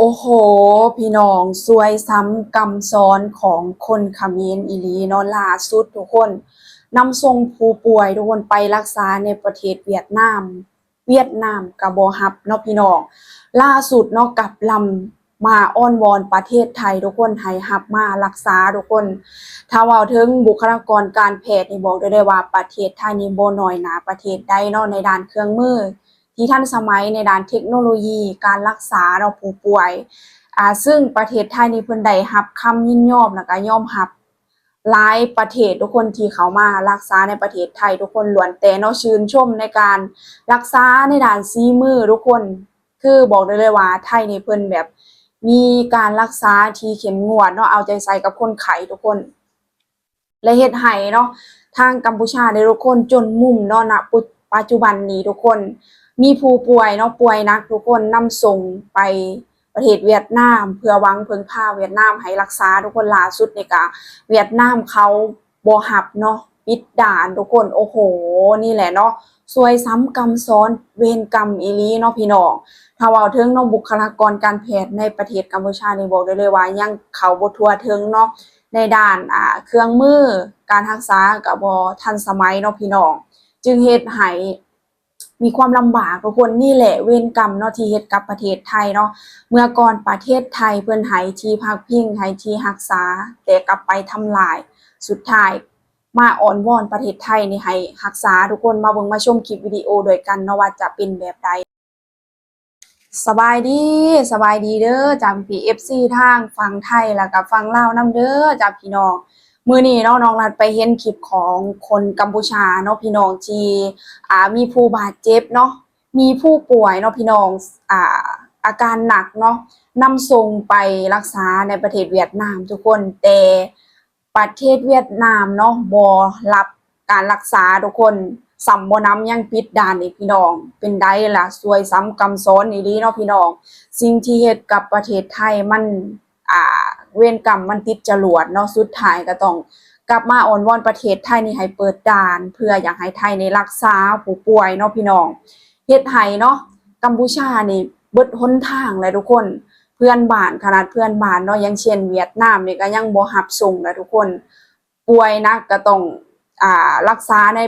ໂອ້ໂຫ ພີ່ນ້ອງ ຊວຍຊ້ຳກຳຊ້ອນຂອງຄົນຂະເໝນອີ່ຫຼີເນາະ. ລ່າສຸດທຸກຄົນ ນຳສົ່ງຜູ້ປ່ວຍທຸກຄົນໄປລັກສາໃນປະເທດຫວຽດນາມ, ຫວຽດນາມກໍບໍ່ຮັບເນາະພີ່ນ້ອງ. ລ່າສຸດເນາະ ກັບລຳມາອ້ອນວອນປະເທດໄທທຸກຄົນ ໃຫ້ຮັບມາລັກສາທຸກຄົນ. ຖ້າເວົ້າເຖິງບຸກຄະລາກອນການແພດນີ້ ບອກໄດ້ເລີຍວ່າປະເທດໄທນີ້ບໍ່ນ້ອຍໜ້າປະເທດໃດເນາະ ໃນດ້ານເຄື່ອງມື ທີ່ທັນສະໄໝໃນດ້ານເທັກໂນໂລຢີການລັກສາເນາະຜູ້ປ່ວຍ. ອາ ຊຶ່ງປະເທດໄທນີ້ເພິ່ນໄດ້ຮັບຄຳຍິນຍອມ ແລ້ວກະຍອມຮັບຫຼາຍປະເທດທຸກຄົນທີ່ເຂົ້າມາລັກສາໃນປະເທດໄທ ທຸກຄົນລ້ວນແຕ່ເນາະຊື່ນຊົມໃນການລັກສາໃນດ້ານສີມືທຸກຄົນ. ຄືບອກໄດ້ເລີຍວ່າໄທນີ້ເພິ່ນແບບມີການລັກສາທີ່ເຂັ້ມງວດເນາະ ເອົາໃຈໃສ່ກັບຄົນໄຂ້ທຸກຄົນ. ແລະເຮັດໃຫ້ເນາະ ທາງກຳປູຊາໄດ້ທຸກຄົນຈົນມຸມເນາະ. ນະ ປັດຈຸບັນນີ້ທຸກຄົນ ມີຜູ້ປ່ວຍເນາະ ປ່ວຍໜັກທຸກຄົນ ນຳສົ່ງໄປປະເທດຫວຽດນາມ ເພື່ອຫວັງເພິ່ງພາຫວຽດນາມໃຫ້ລັກສາທຸກຄົນ. ລ່າສຸດນີ້ກະຫວຽດນາມເຂົາບໍ່ຮັບເນາະ ປິດດ່ານທຸກຄົນ. ໂອ້ໂຫ ນີ້ແຫຼະເນາະ ຊວຍຊ້ຳກຳຊ້ອນເວນກຳອີ່ຫຼີເນາະພີ່ນ້ອງ. ຖ້າເວົ້າເຖິງເນາະ ບຸກຄະລາກອນການແພດໃນປະເທດກຳປູຊານີ້ ບອກໄດ້ເລີຍວ່າຍັງເຂົ້າບໍ່ທົ່ວເຖິງເນາະ ໃນດ້ານ ອາ ເຄື່ອງມືການຮັກສາກໍບໍ່ທັນສະໄໝເນາະພີ່ນ້ອງ ຈຶ່ງເຮັດໃຫ້ມີຄວາມລຳບາກທຸກຄົນ. ນີ້ແຫຼະເວນກຳເນາະ ທີ່ເຮັດກັບປະເທດໄທເນາະ. ເມື່ອກ່ອນປະເທດໄທເພິ່ນໃຫ້ທີ່ພັກພິງ ໃຫ້ທີ່ຮັກສາ ແຕ່ກັບໄປທຳລາຍ. ສຸດທ້າຍມາອ້ອນວອນປະເທດໄທນີ້ໃຫ້ຮັກສາ. ທຸກຄົນມາເບິ່ງມາຊົມຄລິບວິດີໂອດ້ວຍກັນເນາະ ວ່າຈະເປັນແບບໃດ. ສະບາຍດີ ສະບາຍດີເດີຈ້າ ພີ່ໆ ເອັຟຊີ ທາງຝັ່ງໄທ ແລ້ວກະຝັ່ງລາວນຳເດີຈ້າພີ່ນ້ອງ. ມື້ນີ້ເນາະ ນ້ອງລັດໄປເຫັນຄລິບຂອງຄົນກຳປູຊາເນາະພີ່ນ້ອງ ທີ່ ອາ ມີຜູ້ບາດເຈັບເນາະ ມີຜູ້ປ່ວຍເນາະພີ່ນ້ອງ ອາ ອາການໜັກເນາະ ນຳສົ່ງໄປລັກສາໃນປະເທດຫວຽດນາມທຸກຄົນ. ແຕ່ ປະເທດຫວຽດນາມເນາະ ບໍ່ຮັບການລັກສາທຸກຄົນ ສ່ຳບໍ່ໜຳ ຍັງປິດດ່ານອີກພີ່ນ້ອງ. ເປັນໃດລະ ຊວຍຊ້ຳກຳຊ້ອນອີ່ຫຼີເນາະພີ່ນ້ອງ. ສິ່ງທີ່ເຮັດກັບປະເທດໄທມັນ ອາ ເວນກຳມັນຕິດຈະຫຼວດເນາະ ສຸດທ້າຍກໍຕ້ອງກັບມາອ້ອນວອນປະເທດໄທນີ້ໃຫ້ເປີດດ່ານ ເພື່ອຢາກໃຫ້ໄທນີ້ລັກສາຜູ້ປ່ວຍເນາະພີ່ນ້ອງ. ເຮັດໃຫ້ເນາະ ກຳປູຊານີ້ເບິດຫົນທາງແຫຼະທຸກຄົນ. ເພື່ອນບ້ານ ຂະໜາດເພື່ອນບ້ານເນາະ ຢ່າງເຊັ່ນຫວຽດນາມນີ້ກໍຍັງບໍ່ຮັບສົ່ງແຫຼະທຸກຄົນ. ປ່ວຍໜັກກໍຕ້ອງ ອາ ລັກສາໃນ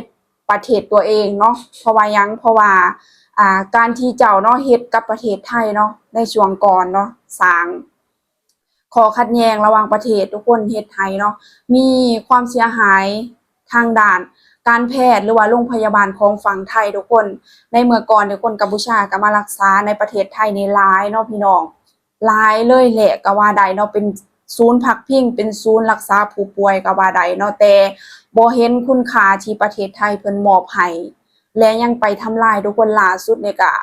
ປະເທດຕົວເອງເນາະ. ເພາະວ່າຫຍັງ? ເພາະວ່າ ອາ ການທີ່ເຈົ້າເນາະ ເຮັດກັບປະເທດໄທເນາະ ໃນຊ່ວງກ່ອນເນາະ ສ້າງ ຂໍ້ຂັດແຍ່ງລະຫວ່າງປະເທດທຸກຄົນ ເຮັດໃຫ້ເນາະ ມີຄວາມເສຍຫາຍທາງດ້ານການແພດ ຫຼືວ່າໂຮງພະຍາບານຂອງຝັ່ງໄທທຸກຄົນ. ໃນເມື່ອກ່ອນນີ້ ຄົນກຳປູຊາກໍມາລັກສາໃນປະເທດໄທນີ້ຫຼາຍເນາະພີ່ນ້ອງ ຫຼາຍເລີຍແຫຼະກໍວ່າໄດ້ເນາະ ເປັນສູນພັກພິງ ເປັນສູນລັກສາຜູ້ປ່ວຍກໍວ່າໄດ້ເນາະ ແຕ່ບໍ່ເຫັນຄຸນຄ່າທີ່ປະເທດໄທເພິ່ນມອບໃຫ້ ແລະຍັງໄປທຳລາຍທຸກຄົນ. ລ່າສຸດນີ້ກະ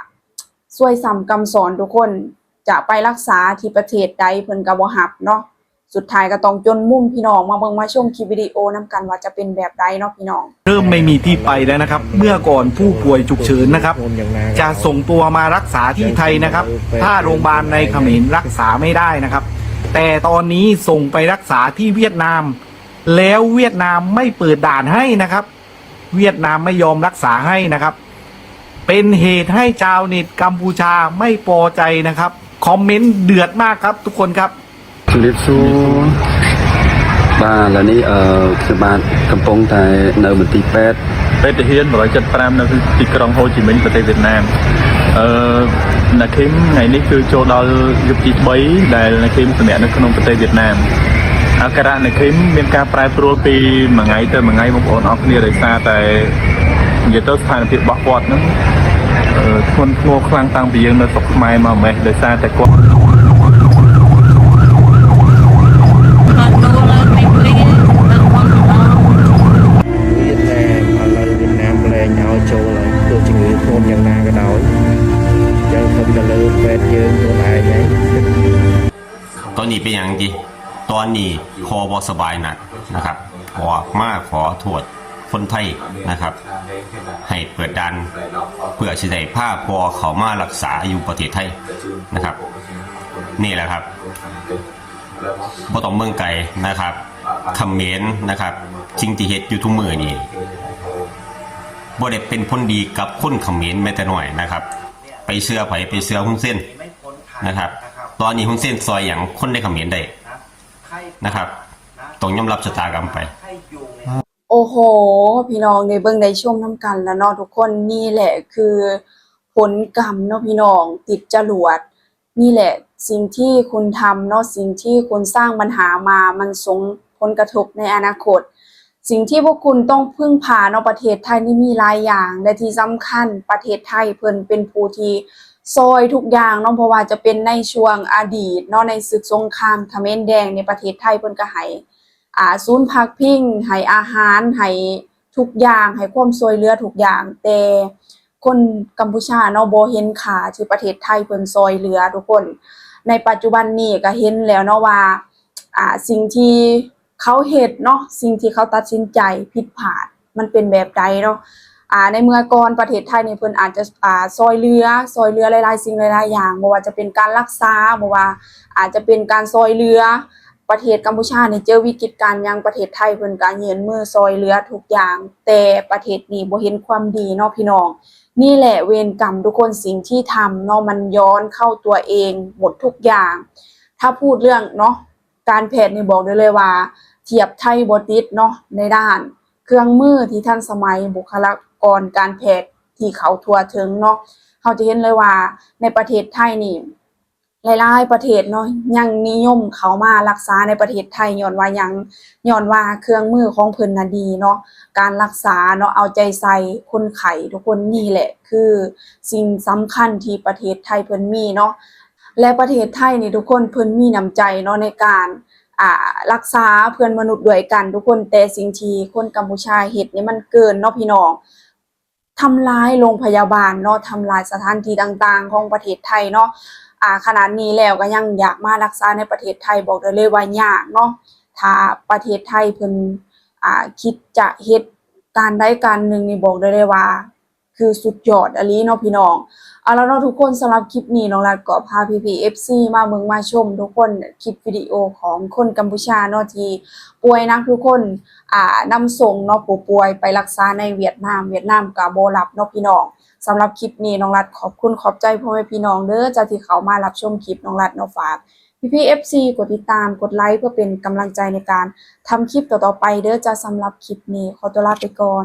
ຊວຍຊ້ຳກຳຊ້ອນທຸກຄົນ ຈະໄປລັກສາທີ່ປະເທດໃດເພິ່ນກໍບໍ່ຮັບເນາະ ສຸດທ້າຍກໍຕ້ອງຈົນມຸມ. ພີ່ນ້ອງມາເບິ່ງມາຊົມຄລິບວິດີໂອນຳກັນວ່າຈະເປັນແບບໃດເນາະພີ່ນ້ອງ. เริ่มไม่มีที่ไปแล้วนะครับ เมื่อก่อนผู้ป่วยฉุกเฉินนะครับ จะส่งตัวมารักษาที่ไทยนะครับ ถ้าโรงพยาบาลในเขมรรักษาไม่ได้นะครับ แต่ตอนนี้ส่งไปรักษาที่เวียดนาม แล้วเวียดนามไม่เปิดด่านให้นะครับ เวียดนามไม่ยอมรักษาให้นะครับ เป็นเหตุให้ชาวเน็ตกัมพูชาไม่พอใจนะครับ คอมเมนต์เดือดมากครับทุกคนครับ ជំរាបសួរ បាទ ឥឡូវនេះ អឺ ខ្ញុំបាទកំពុងតែនៅមន្ទីរពេទ្យ ពេទ្យទាហាន មួយរយសិបប្រាំ នៅទីក្រុងហូជីមិញ ប្រទេសវៀតណាម។ អឺ អ្នកឃឹម ថ្ងៃនេះគឺចូលដល់យប់ទីបី ដែលអ្នកឃឹមសម្រាកនៅក្នុងប្រទេសវៀតណាម។ អាការៈអ្នកឃឹមមានការប្រែប្រួលពីមួយថ្ងៃទៅមួយថ្ងៃ បងប្អូនអរគ្នា ដោយសារតែនិយាយទៅស្ថានភាពរបស់គាត់ហ្នឹង អឺ ធ្ងន់ធ្ងរខ្លាំងតាំងពីយើងនៅស្រុកខ្មែរមកម្ល៉េះ ដោយសារតែគាត់ គាត់ដួលហើយភ្លាមៗ ដល់គាត់ទៅដល់ វៀតណាម ឥឡូវវៀតណាមលែងឲ្យចូលហើយ ទោះជំងឺធ្ងន់យ៉ាងណាក៏ដោយ យើងធំទៅលើពេទ្យយើងខ្លួនឯងហើយ។ ຕອນນີ້ເປັນຫຍັງຕິ? ຕອນນີ້ພໍ່ບໍ່ສະບາຍໜັກນະຄັບ ອອກມາຂໍໂທດຄົນໄທນະຄັບ ໃຫ້ເປີດດ່ານ ເພື່ອຊິໄດ້ພາພໍ່ເຂົ້າມາລັກສາຢູ່ປະເທດໄທນະຄັບ. ນີ້ແຫຼະຄັບ ບໍ່ຕ້ອງເບິ່ງໄກນະຄັບ ຂະເໝນນະຄັບ ສິ່ງທີ່ເຮັດຢູ່ທຸກມື້ນີ້ ບໍ່ໄດ້ເປັນຜົນດີກັບຄົນຂະເໝນແມ້ແຕ່ນ້ອຍນະຄັບ. ໄປເຊື່ອໃຜ? ໄປເຊື່ອຮຸນເຊັນນະຄັບ. ຕອນນີ້ຮຸນເຊນຊ່ອຍຫຍັງຄົນໃນຂະເໝນໄດ້ນະຄັບ ຕ້ອງຍອມຮັບຊະຕາກຳໄປ. ໂອ້ໂຫ ພີ່ນ້ອງໄດ້ເບິ່ງໄດ້ຊົມນຳກັນແລ້ວເນາະທຸກຄົນ. ນີ້ແຫຼະຄືຜົນກຳເນາະພີ່ນ້ອງ ຕິດຈະຫຼວດ. ນີ້ແຫຼະສິ່ງທີ່ຄຸນທຳເນາະ ສິ່ງທີ່ຄຸນສ້າງບັນຫາມາ ມັນສົ່ງຜົນກະທົບໃນອະນາຄົດ. ສິ່ງທີ່ພວກຄຸນຕ້ອງເພິ່ງພາເນາະ ປະເທດໄທນີ້ມີຫຼາຍຢ່າງ ແລະທີ່ສຳຄັນປະເທດໄທເພິ່ນເປັນຜູ້ທີ່ຊ່ອຍທຸກຢ່າງເນາະ ບໍ່ວ່າຈະເປັນໃນຊ່ວງອະດີດເນາະ ໃນສຶກສົງຄາມຂະເໝນແດງນີ້ ປະເທດໄທເພິ່ນກໍໃຫ້ ອ່າ ສູນພັກພິງ ໃຫ້ອາຫານ ໃຫ້ທຸກຢ່າງ ໃຫ້ຄວາມຊ່ວຍເຫຼືອທຸກຢ່າງ ແຕ່ຄົນກຳປູເຈຍເນາະ ບໍ່ເຫັນຄ່າທີ່ປະເທດໄທເພິ່ນຊ່ອຍເຫຼືອທຸກຄົນ. ໃນປັດຈຸບັນນີ້ກໍເຫັນແລ້ວເນາະວ່າ ອ່າ ສິ່ງທີ່ເຂົາເຮັດເນາະ ສິ່ງທີ່ເຂົາຕັດສິນໃຈຜິດພາດ ມັນເປັນແບບໃດເນາະ. ອ່າ ໃນເມື່ອກ່ອນປະເທດໄທນີ້ເພິ່ນອາດຈະ ອ່າ ຊ່ອຍເຫຼືອ ຊ່ອຍເຫຼືອຫຼາຍໆສິ່ງຫຼາຍໆຢ່າງ ບໍ່ວ່າຈະເປັນການລັກສາ ບໍ່ວ່າອາດຈະເປັນການຊ່ອຍເຫຼືອ. ປະເທດກຳປູເຈຍນີ້ເຈີວິກິດການຫຍັງ ປະເທດໄທເພິ່ນກໍຍື່ນມືຊ່ອຍເຫຼືອທຸກຢ່າງ ແຕ່ປະເທດນີ້ບໍ່ເຫັນຄວາມດີເນາະພີ່ນ້ອງ. ນີ້ແຫຼະເວນກຳທຸກຄົນ ສິ່ງທີ່ທຳເນາະ ມັນຍ້ອນເຂົ້າຕົວເອງໝົດທຸກຢ່າງ. ຖ້າພູດເລື່ອງເນາະ ການແພດນີ້ບອກໄດ້ເລີຍວ່າທຽບໄທບໍ່ຕິດເນາະ ໃນດ້ານເຄື່ອງມືທີ່ທັນສະໄໝ ບຸກຄະລາກອນການແພດທີ່ເຂົ້າທົ່ວເຖິງເນາະ. ເຮົາຈະເຫັນເລີຍວ່າໃນປະເທດໄທນີ້ ຫຼາຍໆປະເທດເນາະ ຍັງນິຍົມເຂົ້າມາລັກສາໃນປະເທດໄທ ຍ້ອນວ່າຫຍັງ? ຍ້ອນວ່າເຄື່ອງມືຂອງເພິ່ນນະດີເນາະ ການລັກສາເນາະ ເອົາໃຈໃສ່ຄົນໄຂ້ທຸກຄົນ. ນີ້ແຫຼະຄືສິ່ງສຳຄັນທີ່ປະເທດໄທເພິ່ນມີເນາະ. ແລະປະເທດໄທນີ້ທຸກຄົນເພິ່ນມີນ້ຳໃຈເນາະ ໃນການ ອ່າ ລັກສາເພື່ອນມະນຸດດ້ວຍກັນທຸກຄົນ. ແຕ່ສິ່ງທີ່ຄົນກຳປູເຈຍເຮັດນີ້ມັນເກີນເນາະພີ່ນ້ອງ ທຳລາຍໂຮງພະຍາບານເນາະ ທຳລາຍສະຖານທີ່ຕ່າງໆຂອງປະເທດໄທເນາະ. ອ່າ ຂະໜາດນີ້ແລ້ວກໍຍັງຢາກມາລັກສາໃນປະເທດໄທ ບອກໄດ້ເລີຍວ່າຍາກເນາະ. ຖ້າປະເທດໄທເພິ່ນ ອ່າ ຄິດຈະເຮັດການໃດການໜຶ່ງນີ້ ບອກໄດ້ເລີຍວ່າ ຄືສຸດຍອດອີ່ຫຼີເນາະພີ່ນ້ອງ. ເອົາລະເນາະທຸກຄົນ ສຳລັບຄລິບນີ້ ນ້ອງລັດກໍພາພີ່ໆເອັຟຊີມາເບິ່ງມາຊົມທຸກຄົນ ຄລິບວິດີໂອຂອງຄົນກຳປູເຈຍເນາະ ທີ່ປ່ວຍໜັກທຸກຄົນ ອ່າ ນຳສົ່ງເນາະ ຜູ້ປ່ວຍໄປລັກສາໃນຫວຽດນາມ ຫວຽດນາມກໍບໍ່ຮັບເນາະພີ່ນ້ອງ. ສຳລັບຄລິບນີ້ ນ້ອງລັດຂອບຄຸນຂອບໃຈພໍ່ແມ່ພີ່ນ້ອງເດີ ເຈົ້າທີ່ເຂົ້າມາຮັບຊົມຄລິບນ້ອງລັດເນາະ. ຝາກພີ່ໆເອັຟຊີກົດຕິດຕາມ ກົດໄລ ເພື່ອເປັນກຳລັງໃຈໃນການທຳຄລິບຕໍ່ໆໄປເດີ. ສຳລັບຄລິບນີ້ ຂໍຕົວລາໄປກ່ອນ.